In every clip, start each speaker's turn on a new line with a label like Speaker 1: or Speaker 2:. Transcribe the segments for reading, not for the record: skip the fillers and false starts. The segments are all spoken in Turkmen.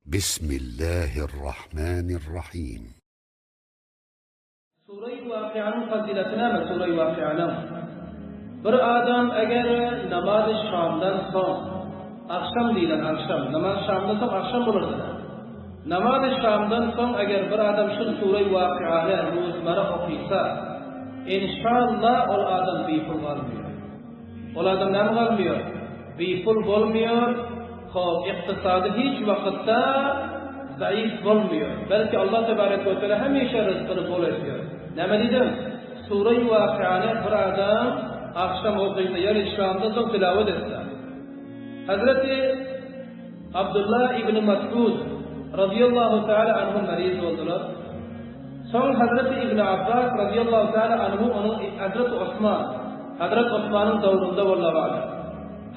Speaker 1: Bismillahirrahmanirrahim.
Speaker 2: Sure-i Wakyanyň fazileti näme Sure-i Wakyanyň? Bir adam eger namazy şamdan soň, agşam diýlen agşam, namaz şamdan soň agşam bolar diýlen. Namazy şamdan soň eger bir adam şul Sure-i Wakyany ruzmara okysa, enşalla ol adam bipul galmaýar. Ol adam näme galmaýar? Bipul bolmaýar, hop, ykdysady hiç wakytda zaif bolmaýar. Belki Allah tebarek we teala hemişe ryzkyny bol edýär. Näme diýdim? Sure-i Wakyany bir adam agşam okysa, ýagny şamdan soň tilawet etse. Hazreti Abdullah ibn Mas'ud razyýallahu teala anhu maryz boldular. Soň Hazreti Ibn Abbas razyýallahu teala anhu onuň Hazreti Osman, Hazret Osmanyň döwründe boldy waka.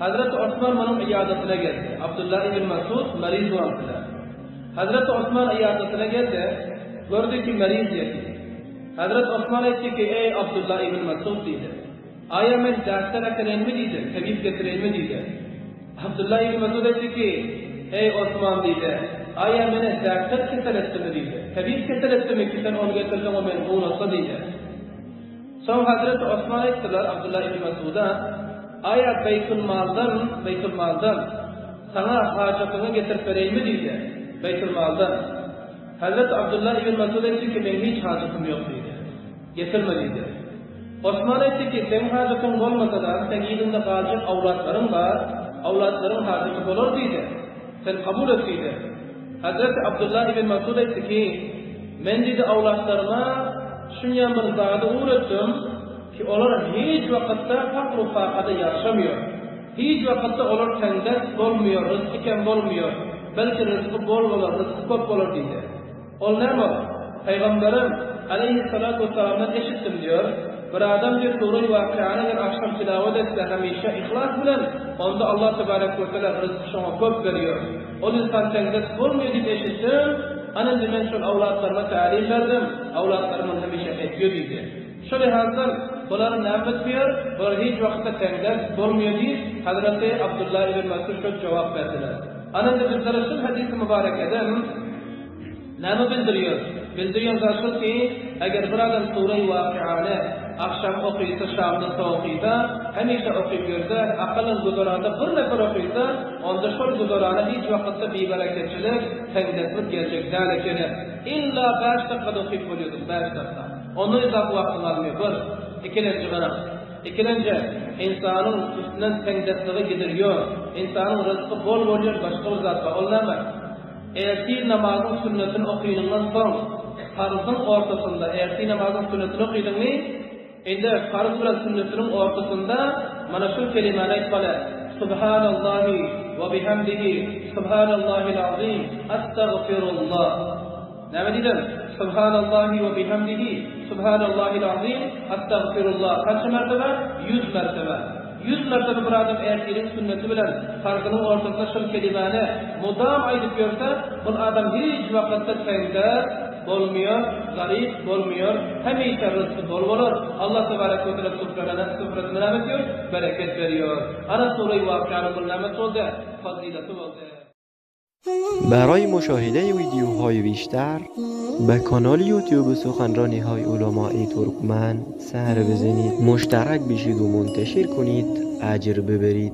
Speaker 2: Hazreti Osman munuň yýadatyna geldi. Abdullah ibn Masud maryz bolupdylar. Hazreti Osman yýadatyna geldi, gördi ki maryz ýatyr. Hazreti Osman aýtdy ki, Eý Abdullah ibn Masud diýdi. Aýa men daktar äkireýinmi diýdi, tebip getireýinmi diýdi. Abdullah ibn Mesud aýtdy ki, Eý Osman diýdi, Aýa meni daktar kesel etdimi diýdi. Tebip kesel etdimi ki sen ony getirseň o meni gowlatsa diýdi. Soň Hazreti Osman aýtdylar Abdullah ibn Mesuda, Aýa Beýtulmaldan, Beýtulmaldan, saňa hajatyňy getirip bereýinmi diýdi. Beýtulmaldan. Hazreti Abdullah ibn Mesud aýtdy ki, Meň hiç hajatym ýok diýdi. Getirme diýdi. Osman aýtdy ki, Seň hajatyň bolmasa-da, seň yzyňda galjak awlatlaryň bar, awlatlaryň hajaty bolar diýdi. Sen kabul et diýdi. Hazreti Abdullah ibn Masud aýtdy ki, Men diýdi awlatlaryma şunýan bir zady öwretdim ki, olar hiç wakytda fakr-u-fakada ýaşamaýar. Hiç wakytda olar tendest bolmaýar, ryzky kem bolmaýar, belki ryzky bol bolar, ryzky köp bolar diýdi. Ol näme ol? Pygamberim, aleýhissalatu wessalamdan eşitdim diýör, Bir adam diýör Sure-i Wakyany eger agşam tilawat etse hemişe yhlas bilen, onda Allah tebarek we teala ryzky şoňa köp berýär. Ol ynsan tendest bolmaýar diýip eşitdim, ana indi men şol awlatlaryma tälim berdim, awlatlarym muny hemişe edýär diýdi. Şo lihazdan bular näme etmeýär, bular hiç wagtda tendest bolmaýar diýip, Hazreti Abdullah ibn Mesud şol jogap berdiler. Ana indi bizlere şul hadysy mübarekeden, Näme bildirýär? Bildirýän zat şol ki, eger bir adam Sure-i Wakyany agşam okysa, şamdan soň okysa, hemişe okyp ýörse, akalan güzeranda bir nefer okysa, onda şol güzerana hiç wagtda bibereketçilik, teňdeslik geljek däl ekeni. Illa bäş dakgada okyp bolýarsyň, bäş dakga. Ondan yzap wagtyňy almaýar, bir. Ikilenji garam. Ikilenji, ynsanyň üstünden teňdesligi gidirýär. Ynsanyň ryzky bol bolýar, başga bir zat bar. Ol näme? Ertir namazyň sünnetini okynyňdan soň, parzyň ortasynda ertir namazyň sünnetini okydyňmy, indi parz bilen sünnetiniň ortasynda mana şu kelimäni aýtmaly, Subhanallahi we bihamdihi, Subhanallahil azim, Astagfirullah. Näme diýdim? Subhanallahi we bihamdihi, Subhanallahil azim, Astagfirullah. Kança mertebe? Ýüz mertebe. Ýüz mertebe bir adam ertiriň sünneti bilen parzynyň ortasynda şol kelimäni mudam aýdyp ýörse, bul adam hiç wakytda tender bolmaýar, garyp bolmaýar, hemişe ryzky bol bolar. Allah tebarek we teala süfrene süfresine näme etýär? Bereket berýär. Ana sure-i Wakyanyň bul nämesi boldy? Fazileti boldy.
Speaker 3: برای مشاهده ویدیوهای بیشتر به کانال یوتیوب سخنرانی های علمای ترکمن سر بزنید مشترک بشید و منتشر کنید اجر ببرید.